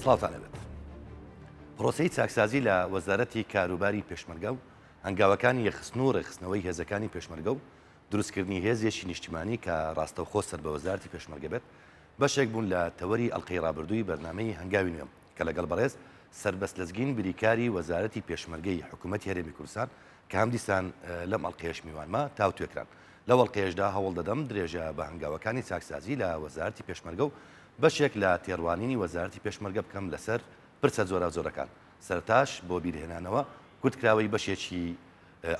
سڵاوتان لێبێت. پرۆسەی چاکسازی لە وەزارەتی کاروباری پێشمەرگە و هەنگاوەکانی یەکخستن و ڕێکخستنەوەی هێزەکانی پێشمەرگە و دروستکردنی هێزێکی نیشتیمانی کە ڕاستەوخۆ سەر بە وەزارەتی پێشمەرگە بێت بەشێک بوون لە تەوەری ئەڵقەی ڕابردووی بەرنامەی هەنگاوی نوێم کە لەگەڵ بەڕێز سەربەست لەزگین بریکاری وەزارەتی پێشمەرگەی حکوومەتی هەرێمی کوردستان کە هەمدیسان لەم ئەڵقەیەش میوانمە تاوتوێکران. لەو ئەڵقەیەشدا هەوڵ دەدەم درێژە بە هەنگاوەکانی چاکسازی لە وەزارەتی پێشمەرگە و بەشێک لە تێڕوانینی وەزارەتی پێشمەرگە بکەم لەسەر پرسە جۆراوجۆرەکان. سەرەتاش بۆ بیرهێنانەوە کورتکراوەی بەشێکی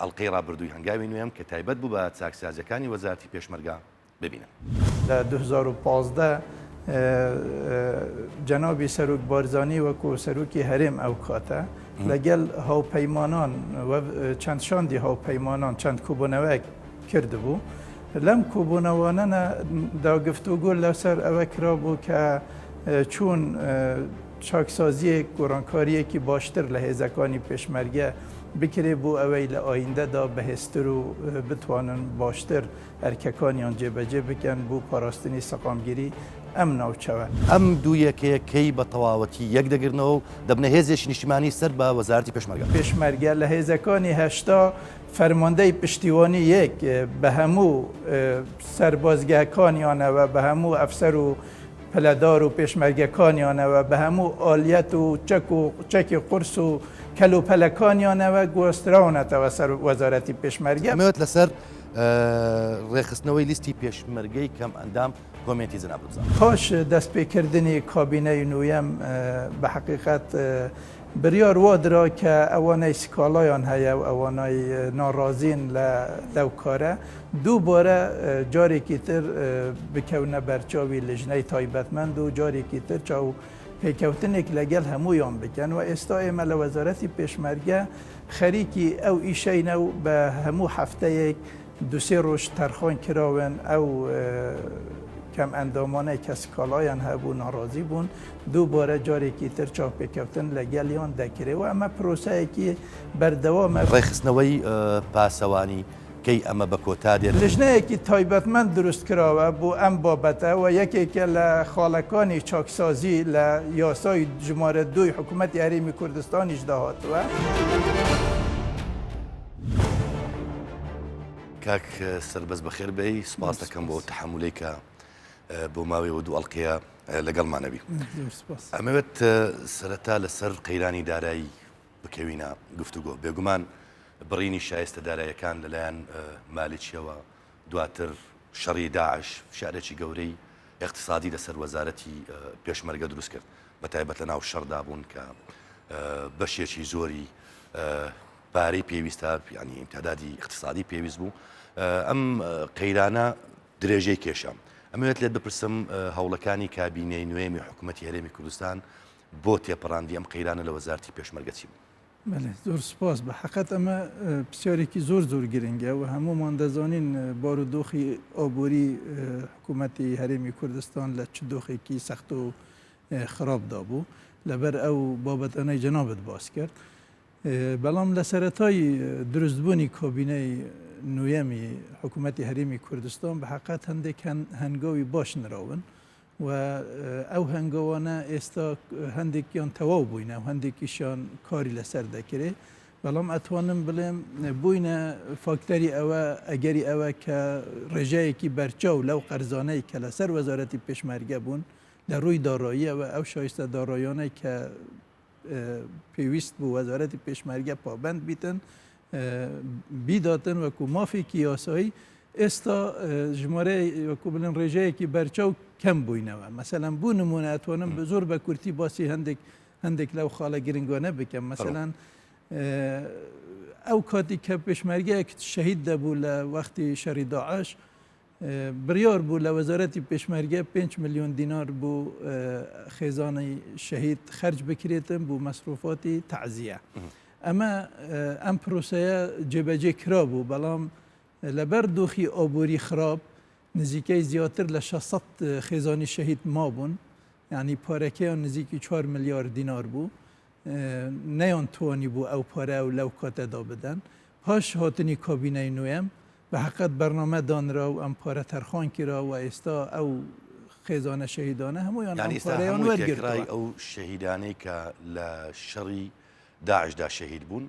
ئەڵقەی ڕابردووی هەنگاوی نوێم کە تایبەت بوو بە چاکسازیەکانی وەزارەتی پێشمەرگە ببینن. لە 2015 جەنابی سەرۆک بارزانی وەکو سەرۆکی هەرێم ئەو کاتە لەگەل هاوپەیمانان و چەند شاندی هاوپەیمانان چەند کۆبوونەوەیەک کردبوو. لەم کۆبوونەوانە دا گفتوگۆ لەسەر ئەوە کرابوو کە چۆن چاکسازیەک گۆڕانکاریەکی باشتر لە هێزەکانی پێشمەرگە بکرێ بۆ ئەوەی لە ئایندەدا بەهێزتر و بتوانن باشتر ئەرکەکانیان جێبەجێ بکەن بۆ پاراستنی سەقامگیری ئەم ناوچەوە. ئەم دوو یەکەیە کەی بە تەواوەتی یەک دەگرنەوە و دەبنە هێزێکی نیشتیمانی سەر بە وەزارەتی پێشمەرگە؟ پێشمەرگە لە هێزەکانی 80 فەرماندەی پشتیوانی یەک بە هەموو سەربازگەکانیانەوە، بە هەموو ئەفسەر و پلەدار و پێشمەرگەکانیانەوە، بە هەموو ئالیەت و چەک و چەکی قورس و کەلوپەلەکانیانەوە گواستراونەتەوە سەر وەزارەتی پێشمەرگە. دەمەوێت لەسەر ڕێکخستنەوەی لیستی پێشمەرگەی کەم ئەندام کۆمێنتی جەنابت بزانم. پاش دەستپێکردنی کابینەی نۆیەم بە حەقیقەت بریار وا درا کە ئەوانەی سکاڵایان هەیە و ئەوانەی ناڕازین لە لەو کارە دووبارە جارێکی تر بکەونە بەرچاوی لژنەی تایبەتمەند و جارێکی تر چاو پێکەوتنێک لەگەڵ هەموویان بکەن و ئێستا ئێمە لە وەزارەتی پێشمەرگە خەریکی ئەو ئیشەینە و بە هەموو هەفتەیەک دوسێ ڕۆژ تەرخان کراون ئەو کەم ئەندامانەی کە سکاڵایان هەبوو ناڕازی بوون دووبارە جارێکی تر چاوپێکەوتن لەگەڵیان دەکرێ و ئەمە پرۆسەیەکی بەردەوامە. ڕێکخستنەوەی پاسەوانی کەی ئەمە بە کۆتا دێت؟ لیژنەیەکی تایبەتمەند دروست کراوە بۆ ئەم بابەتە و یەکێکە لە خاڵەکانی چاکسازی لە یاسای ژمارە دووی حکوومەتی هەرێمی کوردستانیشدا هاتووە. کاک سەربەست بەخێر بێی، سوپاس دەکەم بۆ تەحەمولەی کە بۆ ماوەی ئەو دوو ئەڵقەیە لەگەڵمانە بی. ئەمەوێت سەرەتا لەسەر قەیرانی دارایی بکەوینە گفتوگۆ. بێگومان بڕینی شایستە داراییەکان لەلایەن مالیکیەوە، دواتر شەڕی داعش فشارێکی گەورەی ئیقتسادی لەسەر وەزارەتی پێشمەرگە دروست کرد، بەتایبەت لەناو شەڕدا بوون کە بەشێکی زۆری پارەی پێویستە، یانی ئیمتادادی ئیقتسادی پێویست بوو. ئەم قەیرانە درێژەی کێشا. ئەمەوێت لێت بپرسم هەوڵەکانی کابینەی نوێمی حکوومەتی هەرێمی کوردستان بۆ تێپەڕاندی ئەم قەیرانە لە وەزارەتی پێشمەرگە چی بوو؟ بەلێ زۆر سوپاس. بە حەقەت ئەمە پرسیارێکی زۆر زۆر گرنگە و هەموومان دەزانین بارودۆخی ئابووری حکوومەتی هەرێمی کوردستان لە چ دۆخێکی سەخت و خراپدا بوو لەبەر ئەو بابەتانەی جەنابت باس کرد. بەڵام لە سەرەتای دروستبوونی کابینەی نوێمی حکوومەتی هەرێمی کوردستان بە حەقەت هەندێک هەنگاوی باش نراون و ئەو هەنگاوانە ئێستا هەندێکیان تەواو بووینە و هەندێکیشیان کاری لەسەر دەکرێت بەڵام ئەتوانم بڵێم بووینە فاکتەری ئەوە ئەگەری ئەوە کە ڕێژەیەکی بەرچاو لەو قەرزانەی کە لەسەر وەزارەتی پێشمەرگە بوون لە ڕووی داراییەوە ئەو شایستە دارایانەی کە پێویست بوو وەزارەتی پێشمەرگە پابند بیتن بیداتن وەکو مافێکی یاسایی ئێستا ژمارەی وەکو بڵێن ڕێژەیەکی بەرچاو کەم بووینەوە مەسەلەن بوو نمونە ئەتوانم بە زۆر بە کورتی باسی هەندێک هەندێک لەو خاڵە گرنگانە بکەم مەسەلەن ئەو کاتی کە پێشمەرگەیەک شەهید دەبوو لە وەختی شەڕی داعش بڕیار بوو لە وەزارەتی پێشمەرگە 5 ملیۆن دینار بۆ خێزانی شەهید خەرج بکرێتن بۆ مەسروفاتی تەعزیە. ئەمە ئەم پرۆسەیە جێبەجێ کرابوو بەڵام لەبەر دۆخی ئابووری خراپ نزیکەی زیاتر لە 600 خێزانی شەهید مابوون یعنی پارەکەیان نزیکی 4 ملیار دینار بوو نەیان توانی بوو ئەو پارە و لەو کاتەدا بدەن پاش هاتنی کابینەی نوێم بە حەقت بەرنامە دانرا و ئەم پارە تەرخان کرا و ئێستا ئەو خێزانە شەهیدانە هەموویان یانی ئەم ئیستا پارەیان هەمووی وەرگرتووە. تێکڕای ئەو شەهیدانەی کە لە شەڕی داعشدا شەهید بوون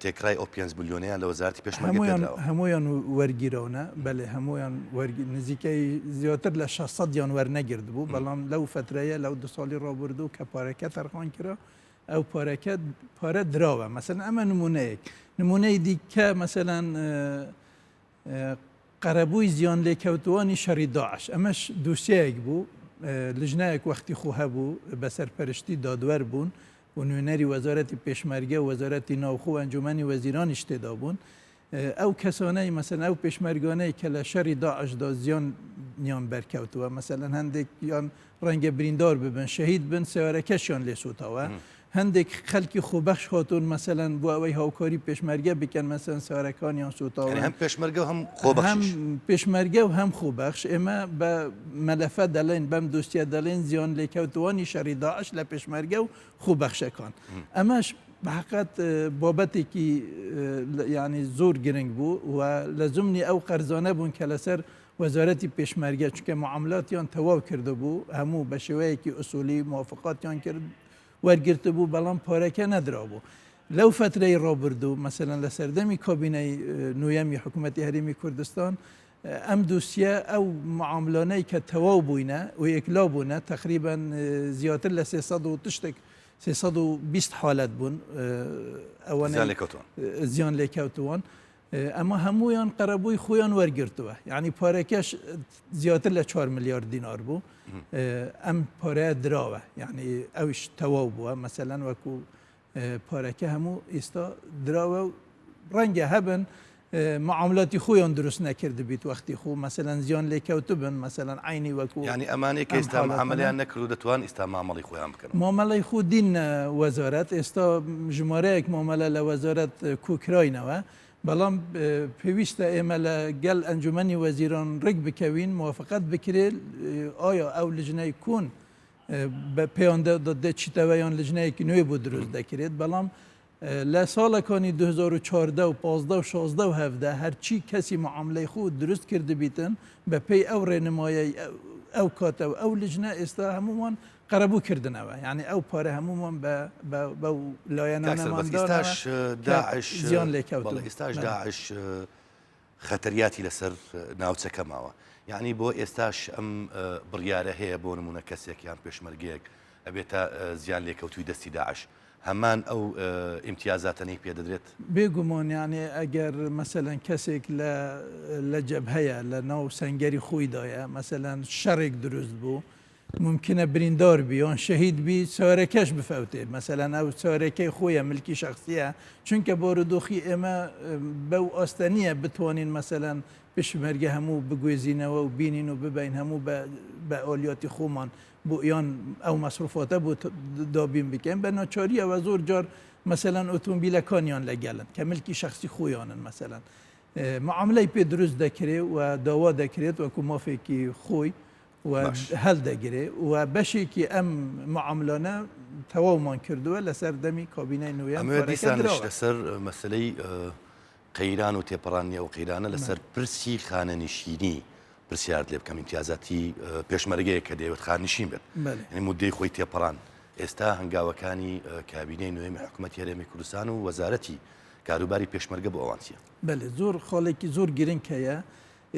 تێکڕای ئەو پێنج ملیۆنەیان لە وەزارەتی پێشمەرگە هەموویان پێدراوە. هەموویان وەرگیراونە، بەلێ هەموویان وەرگی نزیکەی زیاتر لە 600 یان وەرنەگرت بوو، بەڵام لەو فەترەیە لەو دو ساڵی ڕابردوو کە پارەکە تەرخان کرا ئەو پارەکە پارە دراوە. مەسەلەن ئەمە نمونەیەک. نمونەی دیکە مەسەلەن قەرەبووی زیانلێکەوتووانی شەڕی داعش، ئەمەش دوسیەیەک بوو، لجنەیەک وەختی خۆ هەبوو بە سەرپەرشتی دادوەر بوون و نوێنەری وەزارەتی پێشمەرگە و وەزارەتی ناوخۆ و ئەنجومەنی وەزیرانیش تێدا بوون. ئەو کەسانەی مەسەلەن ئەو پێشمەرگانەی کە لە شەڕی داعشدا زیانیان بەرکەوتووە، مەسەلەن هەندێکیان ڕەنگە بریندار ببن، شەهید بن، سەیارەکەشیان لێ سووتاوە. هەندێک خەلکی خۆبەخش هاتوون مەسەلەن بۆ ئەوەی هاوکاری پێشمەرگە بکەن مەسەلەن سارەکانیان سوتاون. یانی هەم پێشمەرگە و هەم خۆبەخشیش. هەم پێشمەرگە و هەم خۆبەخش. ئێمە بە مەلەفە دەڵێین بەم دۆسیە دەڵێین زیان لێکەوتووانی شەڕی داعش لە پێشمەرگە و خۆبەخشەکان. ئەمەش بە حەقیقەت بابەتێکی یانی زۆر گرنگ بوو و لە زمنی ئەو قەرزانە بوون کە لەسەر وەزارەتی پێشمەرگە چونکە معاملاتیان تەواو کردبوو هەموو بە شێوەیەکی ئوسولی موافقاتیان کرد وەرگرتبوو بەڵام پارەکە نەدرابوو. لەو فەترەی ڕابردوو مەسەلەن لە سەردەمی کابینەی نۆیەمی حکوومەتی هەرێمی کوردستان ئەم دوسیە ئەو معاملانەی کە تەواو بووینە و یەکلا بوونە تقریبا زیاتر لە 300 و تشتێک 320 حالت بوون ئەوانەی زیان لێکەوتووان ئەمە هەموویان قەرەبووی خۆیان وەرگرتووە یعنی پارەکەش زیاتر لە 4 ملیار دینار بوو ئەم پارەیە دراوە یعنی ئەوش تەواو بووە مەسەلەن وەکو پارەکە هەموو ئێستا دراوە و ڕەنگە هەبن معاملاتی خۆیان دروست نەکردبیت وەختی خۆ مەسەلەن زیان لێکەوتبن مەسەلەن عینی وەکو یعنی ئەمانەی کە ئێستا معاملەیان نەکرد دەتوان ئێستا مامەڵی خۆیان بکەن مامەڵەی خۆ دین وەزارەت ئێستا ژمارەیەک مامەلە لە وەزارەت کۆکراینەوە بەڵام پێویستە ئێمە لە گەل ئەنجومەنی وەزیران ڕێک بکەوین موافقەت بکرێت ئایا ئەو لجنەی کۆن بە پێیان دەچیتەوە یان لجنەیەکی نوێ بۆ دروست دەکرێت بەڵام لە ساڵەکانی 2014 و 15 و 16 و 17 هەرچی کەسی معاملەی خۆ دروست کردبیتن بە پێی ئەو ڕێنمایەی ئەو کاتە و ئەو لجنە ئێستا هەموومان قەرەبوو کردنەوە یانی ئەو پارە هەموومان بە بە بەو کاک سەربەست لایەنانەمان دانەوە ئیستاش کە داعش زیان بەڵێ لێکەوتوون. ئیستاش بەڵێ. داعش خەتەریاتی لەسەر ناوچەکە ماوە یعنی بۆ ئێستاش ئەم بڕیارە هەیە بۆ نمونە کەسێک یان پێشمەرگەیەک ئەبێتە زیان لێکەوتوی دەستی داعش هەمان ئەو ئیمتیازاتەنەی پێدەدرێت؟ بێگومان یانی ئەگەر مەسەلەن کەسێک لە لە جەبهەیە لە ناو سەنگەری خۆیدایە مەسەلەن شەڕێک دروست بوو مومکنە بریندار بی یان شەهید بی سەیارەکەش بفەوتێ مەسەلەن ئەو سەیارەکەی خۆیە ملکی شەخسیە چونکە بارودۆخی ئێمە بەو ئاستە نییە بتوانین مەسەلەن پێشمەرگە هەموو بگوێزینەوە و بینین و ببین هەموو بە بە ئالیاتی خۆمان بۆ یان ئەو مەسروفاتە بۆ دابین بکەین بە ناچاریەوە زۆر جار مەسەلەن ئۆتۆمبیلەکانیان لەگەلن کە ملکی شەخسی خۆیانن مەسەلەن معاملەی پێ دروست دەکرێ و داوا دەکرێت وەکو مافێکی خۆی و هەلدەگرێ و بەشێکی ئەم معاملانە تەواومان کردووە لەسەر دەمی کابینەی نوێیان ئەمەوێت پارەکە دیسانش دراوە. لەسەر مەسەلەی قەیران و تێپەڕاندنی ئەو قەیرانە لەسەر پرسی خانەنشینی پرسیارت لێ بکەم ئیمتیازاتی پێشمەرگەیەک کە دەیەوێت خانەنشین بێت یعنی مدەی خۆی تێپەڕان ئێستا هەنگاوەکانی کابینەی نوێمی حکوومەتی هەرێمی کوردستان و وەزارەتی کاروباری پێشمەرگە بۆ ئەوان چییە؟ بەلێ زۆر خاڵێکی زۆر گرنگ هەیە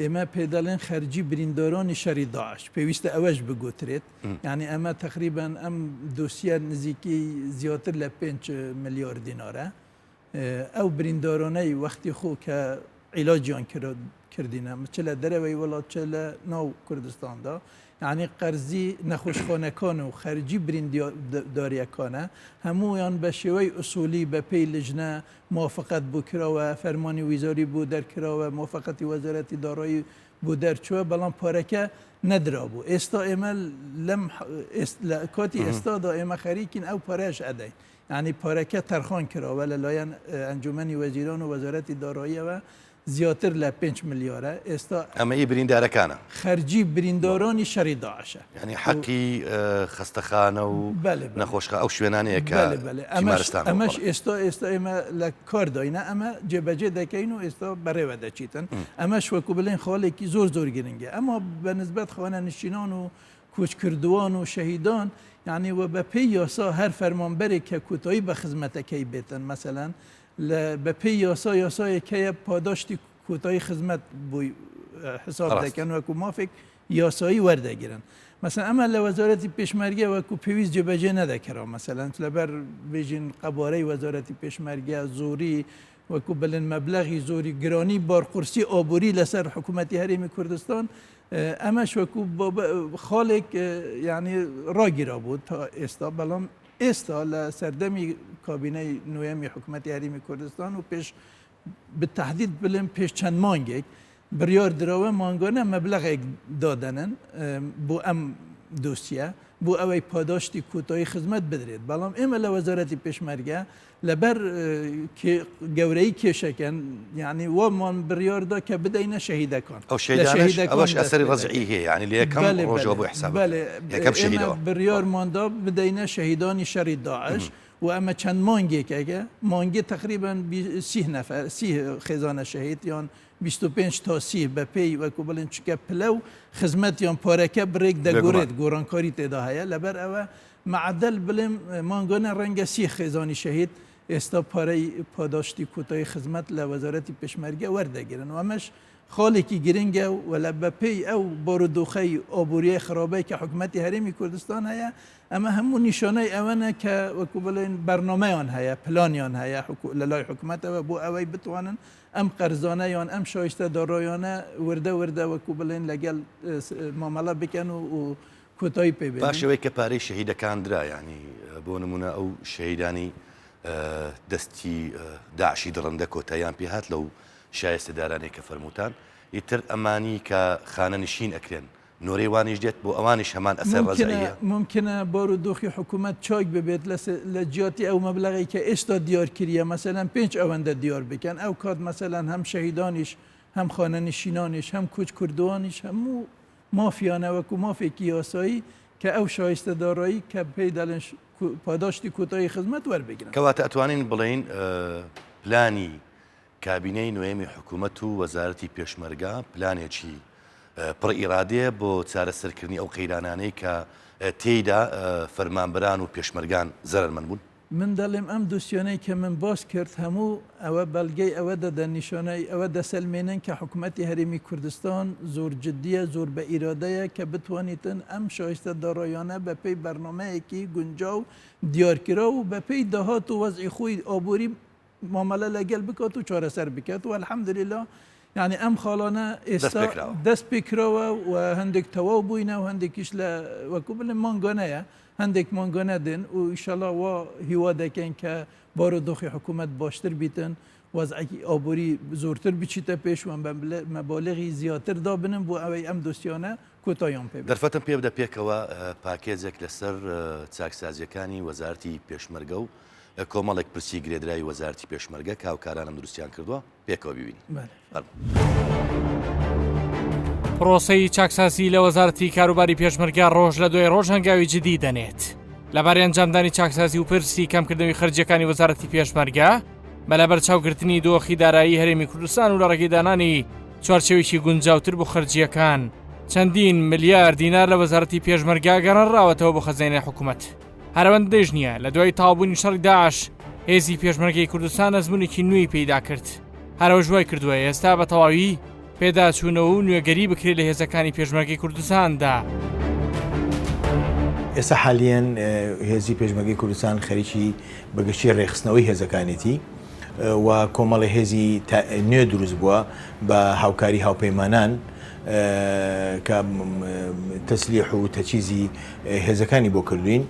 ئێمە پێ دەڵێن خەرجی بریندارانی شەری داعش پێویستە ئەوەش بگوترێت یعنی ئەمە تقریبا ئەم دۆسیە نزیکی زیاتر لە 5 ملیار دینارە ئەو بریندارانەی وەختی خۆ کە عیلاجیان کردینە چ لە دەرەوەی وڵات چ لە ناو کوردستاندا یعنی قەرزی نەخۆشخانەکان و خەرجی برینداریەکانە هەموویان بە شێوەی ئوسولی بە پێی لجنە موافقەت بۆ کراوە، فەرمانی ویزاری بۆ دەرکراوە، موافقەتی وەزارەتی دارایی بۆ دەرچووە، بەڵام پارەکە نەدرابوو. ئێستا ئێمە لەم لە کاتی ئێستادا ئێمە خەریکین ئەو پارەیەش ئەدەین. یانی پارەکە تەرخان کراوە لەلایەن ئەنجومەنی وەزیران و وەزارەتی داراییەوە زیاتر لە پێنج ملیارە ئێستا. ئەمە ئی بریندارەکانە. خەرجی بریندارانی شەری داعشە. یانی حەقی خەستەخانە و نەخۆشخانە ئەو شوێنانەیە کە تیمارستان. ئەمەش ئێستا ئێستا ئێمە لە کارداینە ئەمە جێبەجێ دەکەین و ئێستا بەڕێوە دەچیتن ئەمەش وەکو بڵێن خاڵێکی زۆر زۆر گرنگە ئەما بە نسبەت خانەنشینان و. کۆچکردووان و شەهیدان یانی وە بە پێی یاسا هەر فەرمانبەرێک کە کۆتایی بە خزمەتەکەی بێتن مەسەلەن لە بە پێی یاسا یاسایەک هەیە پاداشتی کۆتایی خزمەت بۆی حساب دەکەن وەکو مافێک یاسایی وەردەگرن مەسەن ئەمە لە وەزارەتی پێشمەرگە وەکو پێویست جێبەجێ نەدەکرا مەسەلەن لەبەر بێژین قەبارەی وەزارەتی پێشمەرگە زۆری وەکو بلن مەبلەغی زۆری گرانی بارقورسی ئابووری لەسەر حکوومەتی هەرێمی کوردستان ئەمەش وەکو خاڵێک یعنی ڕاگیرا بوو تا ئێستا بەڵام ئێستا لە سەردەمی کابینەی نوێمی حکوومەتی هەرێمی کوردستان و پێش بتهدید بڵێم پێش چەند مانگێک بڕیار دراوە مانگانە مەبلەغێک دادەنن بۆ ئەم دۆسیە بۆ ئەوەی پاداشتی کۆتایی خزمەت بدرێت بەڵام ئێمە لە وەزارەتی پێشمەرگە لەبەر گەورەی کێشەکەن یعنی وامان بڕیاردا کە بدەینە شەهیدەکان ئەو شەهیدانەش ئەوەش ئەسەری ڕەجعی هەیە یعنی لە یەکەم ڕۆژەوە بۆ حساب یەکەم شەهیدەوە بڕیارماندا بدەینە شەهیدانی شەڕی داعش و ئەمە چەند مانگێکەکە مانگی تقریبا سی نەفەر سی خێزانە شەهید یان 25 تا سی بە پێی وەکو بڵێن چکە پلە و خزمەت یان پارەکە بڕێک دەگۆڕێت گۆڕانکاری تێدا هەیە لەبەر ئەوە مەعەدەل بڵێم مانگانە ڕەنگە سی خێزانی شەهید ئێستا پارەی پاداشتی کۆتایی خزمەت لە وەزارەتی پێشمەرگە وەردەگرن و ئەمەش خاڵێکی گرنگە و لە بەپێی ئەو بارودۆخەی ئابووریای خراپەی کە حکومەتی هەرێمی کوردستان هەیە ئەمە هەموو نیشانەی ئەوەنە کە وەکو بڵێن بەرنامەیان هەیە پلانیان هەیە لە لای حکومەتەوە بۆ ئەوەی بتوانن ئەم قەرزانە یان ئەم شایستە دارایانە وردە وردە وەکو بڵێن لەگەڵ مامەڵە بکەن و کۆتایی پێ بێنن. پاش ئەوەی کە پارەی شەهیدەکان درا یانی بۆ نمونە ئەو شەهیدانی دەستی داعشی دڕندە کۆتاییان پێ هات لەو شایستەدارانەی کە فەرمووتان ئیتر ئەمانی کە خانە نشین ئەکرێن نۆرەی وانیش دێت بۆ ئەوانیش هەمان ئەسەر ڕەجعیە؟ ممکنە بارودۆخی حکوومەت چاک ببێت لە جیاتی ئەو مەبلەغەی کە ئێستا دیار کریە مەسەلەن پێنج ئەوەندە دیار بکەن ئەو کات مەسەلەن هەم شەهیدانیش هەم خانەنشینانیش هەم کۆچکردووانیش هەموو مافیانە وەکو مافێکی یاسایی کە ئەو شایستە دارایی کە پێی دەڵێن پاداشتی کۆتایی خزمەت وەربگرن. کەواتە ئەتوانین بڵێین پلانی کابینەی نۆیەمی حکوومەت و وەزارەتی پێشمەرگە پلانێکی پڕ ئیرادەیە بۆ چارەسەرکردنی ئەو قەیرانانەی کە تێیدا فەرمانبەران و پێشمەرگان زەرەرمەند بوون؟ من دەڵێم ئەم دۆسیانەی کە من باس کرد هەموو ئەوە بەڵگەی ئەوە دەدەن نیشانەی ئەوە دەسەلمێنن کە حکومەتی هەرێمی کوردستان زۆر جدیە زۆر بە ئیرادەیە کە بتوانیتن ئەم شایستە دارایانە بە پێی بەرنامەیەکی گونجاو دیارکراو و بە پێی داهات و وەزعی خۆی ئابووری مامەلە لەگەل بکات و چارەسەر بکات و الحمدللە یعنی ئەم خاڵانە ئێستا دەست پێکراوە و هەندێک تەواو بووینە و هەندێکیش لە وەکو بڵێم مانگانەیە هەندێک مانگانە دێن و ئیشەڵا وا هیوا دەکەین کە بارودۆخی حکوومەت باشتر بیتن وەزعێکی ئابووری زۆرتر بچیتە پێش و مەبالغی زیاتر دابنن بۆ ئەوەی ئەم دۆسیانە کۆتاییان پێ بێت. دەرفەتم پێ بدە پێکەوە پاکێجێک لەسەر چاکسازییەکانی وەزارەتی پێشمەرگە و کۆمەڵێک پرسی گرێدراوی وەزارەتی پێشمەرگە کە هاوکارانم دروستیان کردووە پێکەوە بیبینین. پرۆسەی چاکسازی لە وەزارەتی کاروباری پێشمەرگە ڕۆژ لە دوای ڕۆژ هەنگاوی جدی دەنێت. لەبارەی ئەنجامدانی چاکسازی و پرسی کەمکردنەوەی خەرجیەکانی وەزارەتی پێشمەرگە بە لەبەرچاوگرتنی دۆخی دارایی هەرێمی کوردستان و لە ڕێگەی دانانی چوارچێوەیەکی گونجاوتر بۆ خەرجیەکان چەندین ملیار دینار لە وەزارەتی پێشمەرگە گەڕانراوەتەوە بۆ خەزێنەی حکوومەت. هەرەوەندەیش نییە لە دوای تەواوبوونی شەڕی داعش هێزی پێشمەرگەی کوردستان ئەزمونێکی نوێی پەیدا کرد هەرەوەش وای کردووە ئێستا بە تەواوی پێداچوونەوە و نوێگەری بکرێت لە هێزەکانی پێشمەرگەی کوردستاندا. ئێستا حالیەن هێزی پێشمەرگەی کوردستان خەریکی بەگشتی ڕێکخستنەوەی هێزەکانێتی و کۆمەڵی هێزی نوێ دروست بووە بە هاوکاری هاوپەیمانان کە تەسلیح و تەچیزی هێزەکانی بۆ کردوین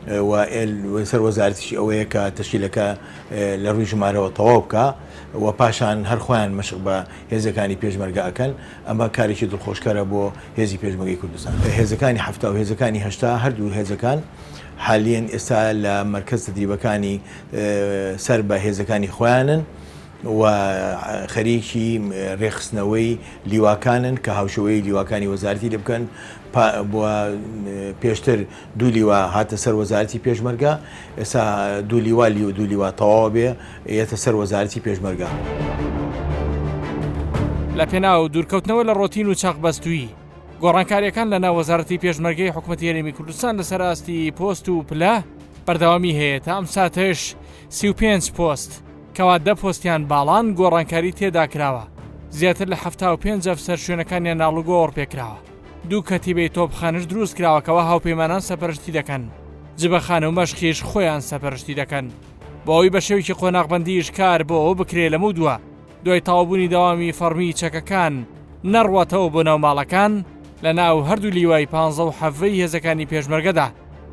و سەر وەزارەتیش ئەوەیە کە تەشکیلەکە لە ڕووی ژمارەوە تەواو بکا و پاشان هەر خۆیان مەشق بە هێزەکانی پێشمەرگە ئەکەن ئەمە کارێکی دڵخۆشکەرە بۆ هێزی پێشمەرگەی کوردستان. هێزەکانی 70 و هێزەکانی 80 هەردوو هێزەکان حالیەن ئێستا لە مەرکەز تەدریبەکانی سەر بە هێزەکانی خۆیانن. و خەریکی رێکخستنەوەی لیواکانن کە هاوشێوەی لیواکانی وەزارەتی لێ بکەن پێشتر دوو لیوا هاتە سەر وەزارەتی پێشمەرگە ئێستا دوو لیوا لیو دوو لیوا تەواو بێ یەتە سەر وەزارەتی پێشمەرگە. لە پێناو دوورکەوتنەوە لە ڕۆتین و چەقبەستوویی. گۆڕانکارییەکان لە ناو وەزارەتی پێشمەرگەی حکومەتی هەرێمی کوردستان لەسەر ئاستی پۆست و پلە بەردەوامی هەیە تا ئەم ساتەش 35 پۆست کەوا دە پۆستیان باڵان گۆڕانکاری تێدا کراوە زیاتر لە 75 ئەفسەر شوێنەکانیان ئاڵوگۆڕ پێکراوە دوو کەتیبەی تۆپخانەش دروست کراوە کەوا هاوپەیمانان سەپەرشتی دەکەن جبەخانە و مەشقیش خۆیان سەپەرشتی دەکەن بۆ ئەوەی بە شێوەیەکی قۆناغبەندیش کار بۆ ئەوە بکرێ لەمەودوا دوای تەواوبوونی دەوامی فەڕمی چەکەکان نەڕواتەوە بۆ ناو ماڵەکان لە ناو هەردوو لیوای پانزە و حەڤەی هێزەکانی پێشمەرگەدا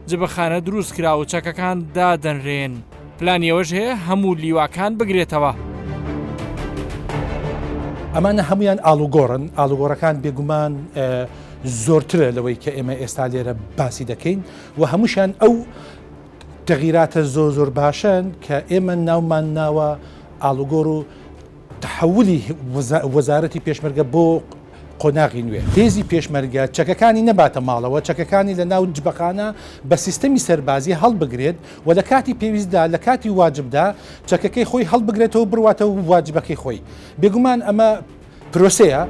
جبەخانە دروست کرا و چەکەکان دادەنرێن پلانی ئەوەش هەیە هەموو لیواکان بگرێتەوە. ئەمانە هەمویان ئاڵوگۆڕن ئاڵوگۆڕەکان بێگومان زۆرترە لەوەی کە ئێمە ئێستا لێرە باسی دەکەین و هەمووشیان ئەو تەغیراتە زۆر زۆر باشن کە ئێمە ناومان ناوە ئاڵوگۆڕ و تەحەولی وەزارەتی پێشمەرگە بۆ قۆناغی نوێ. هێزی پێشمەرگە چەکەکانی نەباتە ماڵەوە، چەکەکانی لە ناو جبەخانە بە سیستەمی سەربازی هەڵبگرێت و لە کاتی پێویستدا لە کاتی واجبدا چەکەکەی خۆی هەڵبگرێتەوە بڕواتەوە واجبەکەی خۆی. بێگومان ئەمە پرۆسەیە.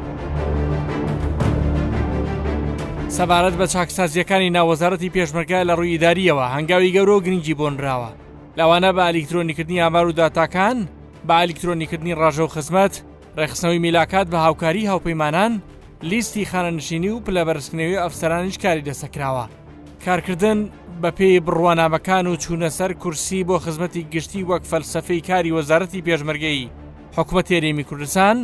سەبارەت بە چاکسازییەکانی ناو وەزارەتی پێشمەرگە لە ڕووی ئیدارییەوە هەنگاوی گەورە و گرنگی بۆ نراوە، لەوانە بە ئەلیکترۆنیکردنی ئامار و داتاکان، بە ئەلیکترۆنیکردنی ڕاژە و خزمەت، ڕێکخستنەوەی میلاکات بە هاوکاری هاوپەیمانان، لیستی خانەنشینی و پلە بەرزکردنەوەی ئەفسەرانیش کاری لەسەر کراوە. کارکردن بەپێی بڕوانامەکان و چوونە سەر کورسی بۆ خزمەتی گشتی وەک فەلسەفەی کاری وەزارەتی پێشمەرگەی حکومەتی هەرێمی کوردستان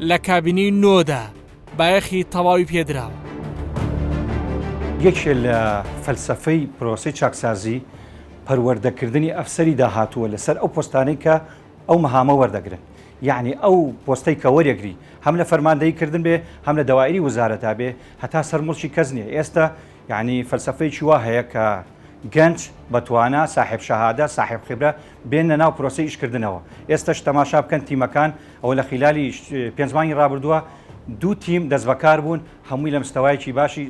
لە کابینەی نۆدا بایەخی تەواوی پێدراوە. یەکێ لە فەلسەفەی پرۆسەی چاکسازی پەروەردەکردنی ئەفسەری داهاتووە لەسەر ئەو پۆستانەی کە ئەو مەهامە وەردەگرن یەعنی ئەو پۆستەی کە وەرێگری هەم لە فەرماندەیی کردن بێ هەم لە دەوائری وزارەتا بێ هەتا سەر موڵکی کەس نییە ئێستا یەعنی فەلسەفەیەکی وا هەیە کە گەنج بە توانا ساحێب شەهادە ساحێب خبرە بێننە ناو پرۆسەی ئیشکردنەوە ئێستەش تەماشا بکەن تیمەکان ئەوە لە خیلالی پێنج مانگی ڕابردووە دوو تیم دەستبەکار بوون هەمووی لە مستەوایەکی باشی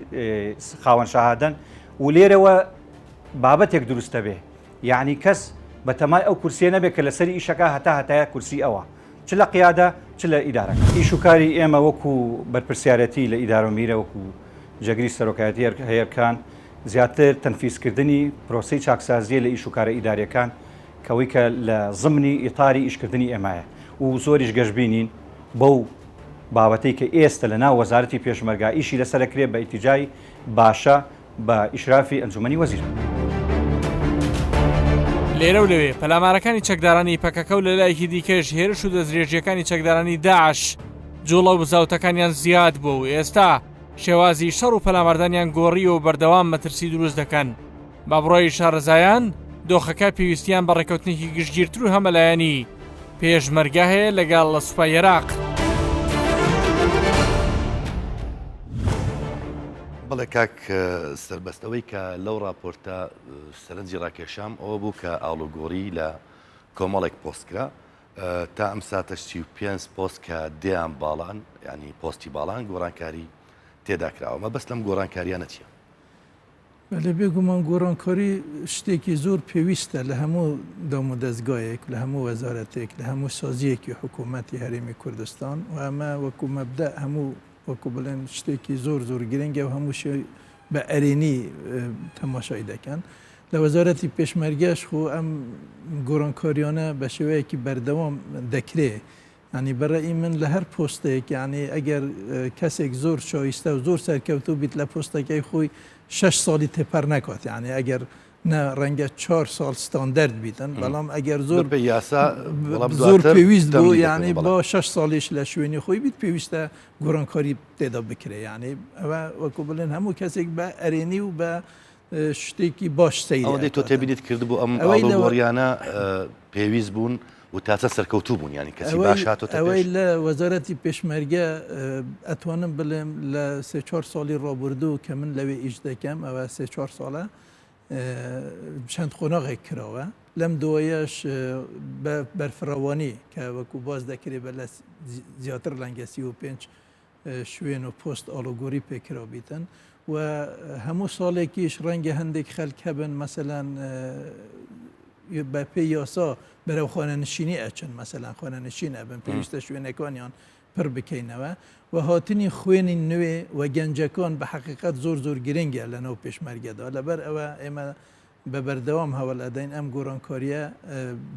خاوەن شەهادەن و لێرەوە بابەتێک دروست دەبێ یەعنی کەس بەتەمای ئەو کورسیە نەبێت کە لەسەری ئیشەکا هەتا هەتایە کورسی ئەوە چ لە قیادە چ لە ئیدارەکە. ئیش و کاری ئێمە وەکو بەرپرسیارەتی لە ئیدارە و میرە وەکو جێگری سەرۆکایەتی هەیەکان زیاتر تەنفیزکردنی پرۆسەی چاکسازیە لە ئیش و کارە ئیداریەکان کەوەی کە لە زمنی ئیتاری ئیشکردنی ئێمایە و زۆریش گەشبینین بەو بابەتەی کە ئێستە لە ناو وەزارەتی پێشمەرگا ئیشی لەسەرەکرێ بە ئیتیجای باشە بە ئیشرافی ئەنجومەنی وەزیران. لێرە و لەوێ پەلامارەکانی چەکدارانی پەکەکە و لەلایەکی دیکەش هێرش و دەستدرێژییەکانی چەکدارانی داعش جوڵە و بزاوتەکانیان زیاد بووە و ئێستا شێوازی شەڕ و پەلاماردانیان گۆڕیوە و بەردەوام مەترسی دروست دەکەن. بە بڕوای شارەزایان دۆخەکە پێویستیان بە ڕێککەوتنێکی گشتگیرتر و هەمەلایەنی پێشمەرگە هەیە لەگەڵ سوپای عێراق. بەڵێ کاک سەربەست ئەوەی کە لەو ڕاپۆرتە سەرنجی ڕاکێشام ئەوە بوو کە ئاڵوگۆڕی لە کۆمەڵێک پۆست کرا تا ئەم ساتەش 35 پۆست کە دەیان باڵان ینی پۆستی باڵان گۆڕانکاری تێدا کراوە مەبەست لەم گۆڕانکاریانە چییە؟ بەلێ بێگومان گۆڕانکاری شتێکی زۆر پێویستە لە هەموو دام و دەزگایەک لە هەموو وەزارەتێک لە هەموو سازیەکی حکوومەتی هەرێمی کوردستان و ئەمە وەکو مەبدە هەموو وەکو بڵێن شتێکی زۆر زۆر گرنگە و هەمووشی بە ئەرێنی تەماشای دەکەن. لە وەزارەتی پێشمەرگەش خۆ ئەم گۆڕانکاریانە بە شێوەیەکی بەردەوام دەکرێ. یانی بە رەئی من لە هەر پۆستێک یانی ئەگەر کەسێک زۆر شایستە و زۆر سەرکەوتوو بیت لە پۆستەکەی خۆی شەش ساڵی تێپەر نەکات یانی ئەگەر نا ڕەنگە چوار ساڵ ستاندەرد بیتن بەڵام ئەگەر زۆر بە یاسا بەڵام زۆر دواتر پێویست بوو تەمدید یعنی دەکەن، بەڵێ. با شەش ساڵیش لە شوێنی خۆی بیت پێویستە گۆڕانکاری تێدا بکرێ یعنی ئەوە وەکو بڵێن هەموو کەسێک بە ئەرێنی و بە شتێکی باش سەیری ئەوەندەی تۆ ئەکاتن. تێبینیت کردبوو ئەم ئەوەی لەوە- ئاڵوگۆڕیانە اه، پێویست بوون و تا چەند سەرکەوتوو بوون یانی کەسی ئەوەی باش هاتۆتە ئەوەی پێش؟ لە وەزارەتی پێشمەرگە ئەتوانم بڵێم لە سێ چوار ساڵی ڕابردوو کە من لەوێ ئیش دەکەم ئەوە سێ چوار ساڵە چەند قۆناغێک کراوە لەم دوایەش بە بەرفراوانی کە وەکو باس دەکرێت بە لە زیاتر لەنگە 35 شوێن و پۆست ئاڵوگۆری پێکرابیتن و هەموو ساڵێکیش ڕەنگە هەندێک خەلک هەبن مەسەلەن بە پێی یاسا بەرەو خانەنشینی ئەچن مەسەلەن خانەنشین ئەبن پێویستە شوێنەکانیان. پڕ بکەینەوە و هاتنی خوێنی نوێ و گەنجەکان بە حەقیقەت زۆر زۆر گرنگە لە ناو پێشمەرگەدا لەبەر ئەوە ئێمە بە بەردەوام هەوڵ ئەدەین ئەم گۆڕانکاریە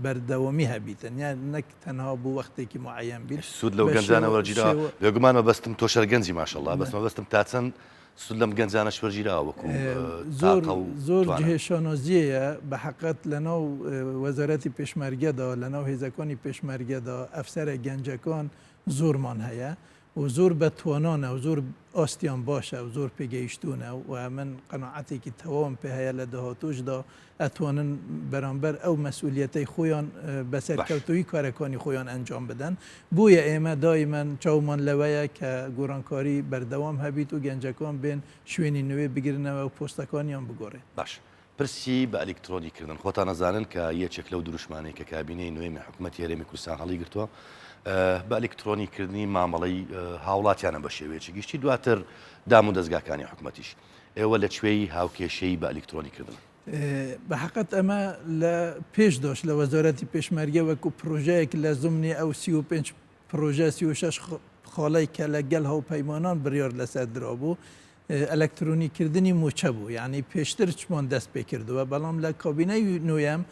بەردەوامی هەبیتن یان نەک تەنها بۆ وەختێکی معەیەن بیت. سوود لەو گەنجانە وەرگیرا بێگومان مەبەستم تۆش هەر گەنجی ماشەڵا بەس مەبەستم تا چەند سوود لەم گەنجانەش وەرگیراوە وەکو زۆر زۆر جێ شانازیەیە بە حەقەت لەناو وەزارەتی پێشمەرگەدا لەناو هێزەکانی پێشمەرگەدا ئەفسەرە گەنجەکان زۆرمان هەیە و زۆر بە توانانە و زۆر ئاستیان باشە و زۆر پێگەیشتوونە و من قەناعەتێکی تەواوم پێ هەیە لە داهاتووشدا ئەتوانن بەرامبەر ئەو مەسئولیەتەی خۆیان بە سەرکەوتوویی کارەکانی خۆیان ئەنجام بدەن. بۆیە ئێمە دایمەن چاومان لەوەیە کە گۆڕانکاری بەردەوام هەبیت و گەنجەکان بێن شوێنی نوێ بگرنەوە و پۆستەکانیان بگۆڕێت. باش پرسی بە ئەلیکترۆنی کردن خۆتان ئەزانن کە یەکێک لەو دروشمانەی کە کابینەی نوێمی حکومەتی هەرێمی کوردستان هەڵیگرتووە بە ئەلیکترۆنی کردنی مامەڵەی هاوڵاتیانە بە شێوەیەکی گشتی دواتر دام و دەزگاکانی حکومەتیش ئێوە لە کوێی هاوکێشەی بە ئەلیکترۆنی کردن؟ بە حەقت ئەمە لە پێش داشت لە وەزارەتی پێشمەرگە وەکو پرۆژەیەک لە زمنی ئەو 35 پرۆژە 36 خاڵەی کە لە گەل هاوپەیمانان بڕیار لەسەر درابوو ئەلەکترۆنی کردنی مووچە بوو یانی پێشتر چمان دەست پێ کردووە بەڵام لە کابینەی نوێم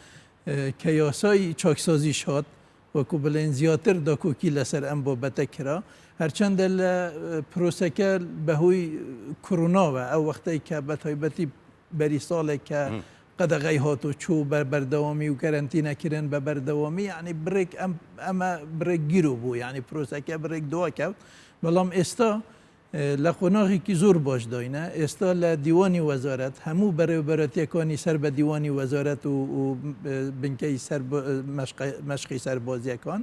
کە یاسای چاکسازیش هات وەکو بڵێن زیاتر داکۆکی لەسەر ئەم بابەتە کرا هەرچەندە لە پرۆسەکە بەهۆی کۆرۆناوە ئەو وەختەی کە بە تایبەتی بەری ساڵێک کە قەدەغەی هات و چوو بە بەردەوامی و کەرەنتینە کرن بە بەردەوامی یعنی بڕێک ئەم ئەمە بڕێک گیرو بوو یعنی پرۆسەکە بڕێک دوا کەوت بەڵام ئێستا لە قۆناغێکی زۆر باشداینە، ئێستا لە دیوانی وەزارەت هەموو بەرێوبەرەتیەکانی سەر بە دیوانی وەزارەت و بنکەی سەر مەشقی سەربازیەکان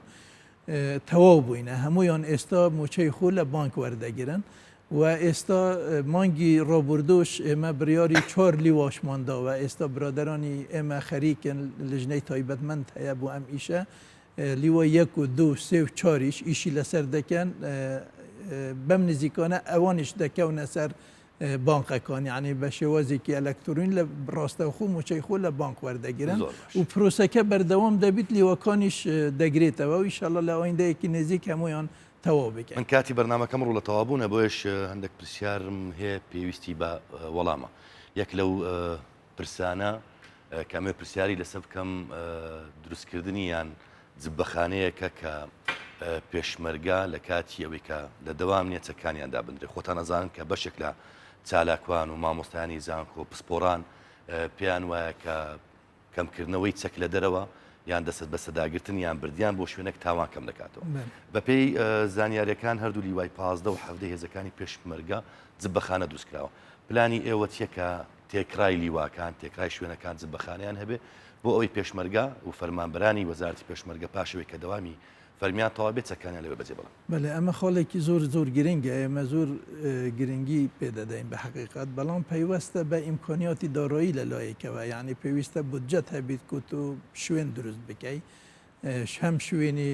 تەواو بووینە، هەموویان ئێستا موچەی خۆ لە بانک وەردەگرن و ئێستا مانگی ڕابوردوش ئێمە بڕیاری چوار لیواشمان داوە، ئێستا برادەرانی ئێمە خەریکن لجنەی تایبەتمەند هەیە بۆ ئەم ئیشە لیوای یەک و دوو و سێ و چاریش ئیشی لەسەر دەکەن بەم نزیکانە ئەوانیش دەکەونە سەر بانقەکان یعنی بە شێوازێکی ئەلکترۆنی لە ڕاستەوخۆ موچەی خۆ لە بانق وەردەگرن و پرۆسەکە بەردەوام دەبیت لیوەکانیش دەگرێتەوە و ئیشەڵا لە ئایندەیەکی نزیک هەمویان تەواو بکەن. من کاتی بەرنامەکەم ڕوو لە تەواوبوونە بۆیەش هەندێک پرسیارم هەیە پێویستی بە وەڵامە یەک لەو پرسانە کە ئەمەوێت پرسیاری لەسەر بکەم دروستکردنی یان جبەخانەیەکە کە پێشمەرگە لە کاتی ئەوەی کە لە دەوام نییە چەکانیان دابندرێت خۆتان ئەزانن کە بەشێک لە چالاکوان و مامۆستایانی زانکۆ پسپۆران پێیان وایە کە کەمکردنەوەی چەک لە دەرەوە یان دەست بەسەداگرتن یان بردیان بۆ شوێنێک تاوان کەم دەکاتەوە بەپێی زانیاریەکان هەردوو لیوای 15 و حەڤدە هێزەکانی پێشمەرگە جبەخانە دروستکراوە پلانی ئێوە چیە کە تێکرای لیواکان، تێکرای شوێنەکان جبەخانەیان هەبێ بۆ ئەوەی پێشمەرگە و فەرمانبەرانی وەزارەتی پێشمەرگە پاش ئەوەی کە دەوامی فەرمیان تەواو بێت چەکانیان لەوێ بەجێ بڵن. بەلێ ئەمە خاڵێکی زۆر زۆر گرنگە ئێمە زۆر گرنگی پێ دەدەین بە حەقیقەت بەڵام پەیوەستە بە ئیمکانیاتی دارایی لە لایەکەوە یانی پێویستە بودجەت هەبیت کو تۆ شوێن دروست بکەی هەم شوێنی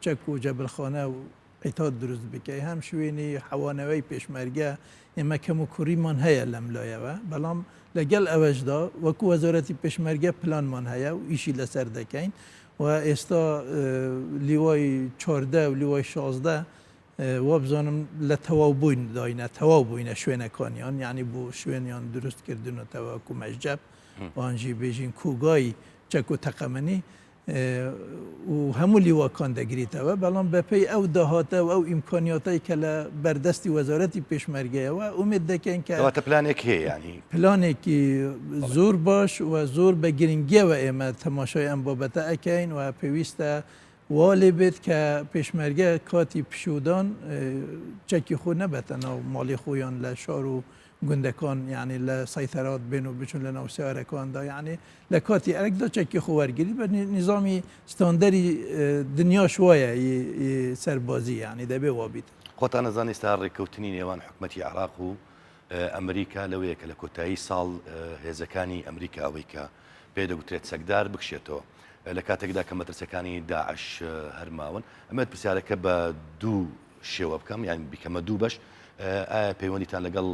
چەک و جەبلخانە و عیتاد دروست بکەی هەم شوێنی حەوانەوەی پێشمەرگە ئێمە کەم و کوڕیمان هەیە لەم لایەوە بەڵام لەگەڵ ئەوەشدا وەکو وەزارەتی پێشمەرگە پلانمان هەیە و ئیشی لەسەر دەکەین و ئێستا لیوای چواردە و لیوای 16 وابزانم لە تەواو بووین داینە تەواو بووینە شوێنەکانیان یعنی بۆ شوێنیان دروست کردنەوە وەکو مەشجەب وانژی بێژین کوگای چەک و تەقەمەنی و هەموو لیواکان دەگریتەوە، بەڵام بەپێی ئەو داهاتە و ئەو ئیمکانیاتەی کە لە بەردەستی وەزارەتی پێشمەرگەیەوە ئومێد دەکەین کە کەواتە پلانێک هەیە یانی؟ پلانێکی زۆر باش و زۆر بە گرنگیەوە ئێمە تەماشای ئەم بابەتە ئەکەین و پێویستە وا لێ بێت کە پێشمەرگە کاتی پشوودان چەکی خۆ نەبەتە ناو ماڵی خۆیان لە شار و گوندەکان یانی لە سەیتەرات بێن و بچون لە ناو سیارەکاندا یانی لە کاتی ئەرکدا چەکی خۆ وەرگری بە نیزامی ستاندەری دنیاش وایە سەربازی یانی دەبێ وابیت. خۆتان ئەزانن ئێستا ڕێککەوتنی نێوان حکومەتی عێراق و ئەمریکا لەوەیە کە لە کۆتایی ساڵ هێزەکانی ئەمریکا ئەوەی کە پێ دەگوترێت چەکدار بکشێتەوە لە کاتێکدا کە مەترسیەکانی داعش هەرماون ئەمەت پرسیارەکە بە دوو شێوە بکەم یان بیکەمە دوو بەش ئایا پەیوەندیتان لەگەڵ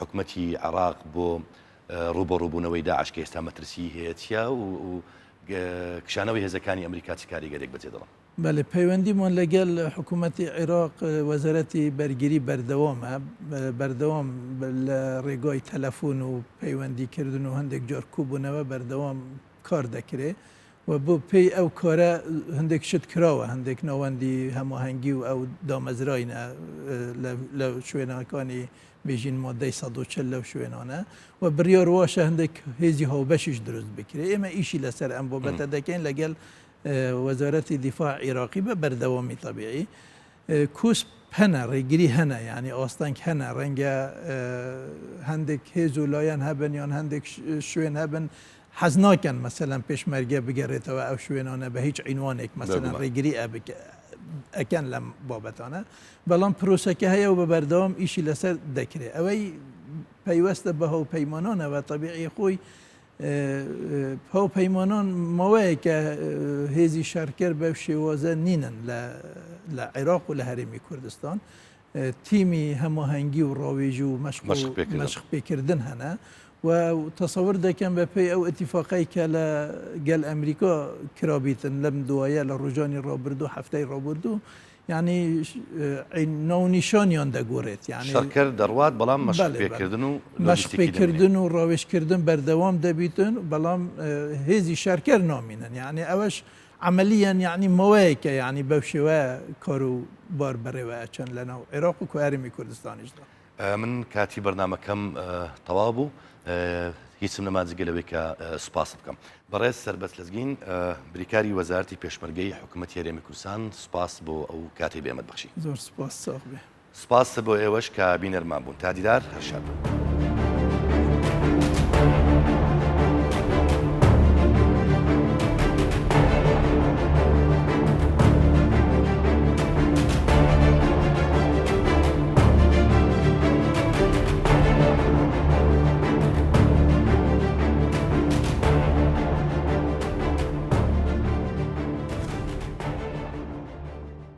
حکومەتی عێراق بۆ ڕووبەڕووبوونەوەی داعش کە ئێستا مەترسی هەیە چییە و کشانەوەی هێزەکانی ئەمریکا چ کاریگەرێک بەجێ دەڵن؟ بەلێ پەیوەندیمان لەگەل حکوومەتی عیراق وەزارەتی بەرگری بەردەوامە بەردەوام لە ڕێگای تەلەفۆن و پەیوەندی کردن و هەندێک جار کوبوونەوە بەردەوام کار دەکرێ و بۆ پێی ئەو کارە هەندێک شت کراوە هەندێک ناوەندی هەماهەنگی و ئەو دامەزراینە لە شوێنەکانی بێژین مادەی 140 لەو شوێنانە و بڕیار واشە هەندێک هێزی هاوبەشیش دروست بکرێ ئێمە ئیشی لەسەر ئەم بابەتە دەکەین لەگەل وەزارەتی دیفاع عیراقی بە بەردەوامی تەبیعی کوسپ هەنە ڕێگری هەنە یعنی ئاستەنگ هەنە ڕەنگە هەندێک هێز و لایەن هەبن یان هەندێک شوێن هەبن حەز ناکەن مەسەلەن پێشمەرگە بگەڕێتەوە ئەو شوێنانە بە هیچ عینوانێک مەسەلەن ڕێگری ئەکەن لەم بابەتانە بەڵام پرۆسەکە هەیە و بە بەردەوام ئیشی لەسەر دەکرێت ئەوەی پەیوەستە بە هاوپەیمانانەوە تەبیعی خۆی هاوپەیمانان ماوەیەکە هێزی شەڕکەر بەو شێوازە نینن لە عێراق و لە هەرێمی کوردستان تیمی هەماهەنگی و ڕاوێژ و مەشق پێکردن هەنە و تەسەور دەکەم بە پێی ئەو ئیتیفاقەی کە لە گەل ئەمریکا کرابیتن لەم دوایە لە ڕۆژانی ڕابردوو هەفتەی ڕابردوو یانی ناونیشانیان دەگۆرێت یانی شەڕکەر دەڕوات بەڵام مەشق پێکردن و مەشق پێکردن و ڕاوێژکردن بەردەوام دەبیتن بەڵام هێزی شەرکەر نامینن یعنی ئەوەش عملیان یعنی ماوەیەکە یعنی بەو شێوە کار و بار بەڕێوە ئەچن لەناو عێراق و هەرێمی کوردستانیشدا. من کاتی بەرنامەکەم تەواو بوو هیچم نەما جگە لەوەی کە سوپاست بکەم. بەڕێز سەربەست لەزگین بریکاری وەزارەتی پێشمەرگەی حکوومەتی هەرێمی کوردستان سوپاس بۆ ئەو کاتەی بە ئێمەت بەخشی. زۆر سوپاس ساغ بێ. سوپاس بۆ ئێوەش کە بینەرمان بوون. تا دیدار هەر شاد بن.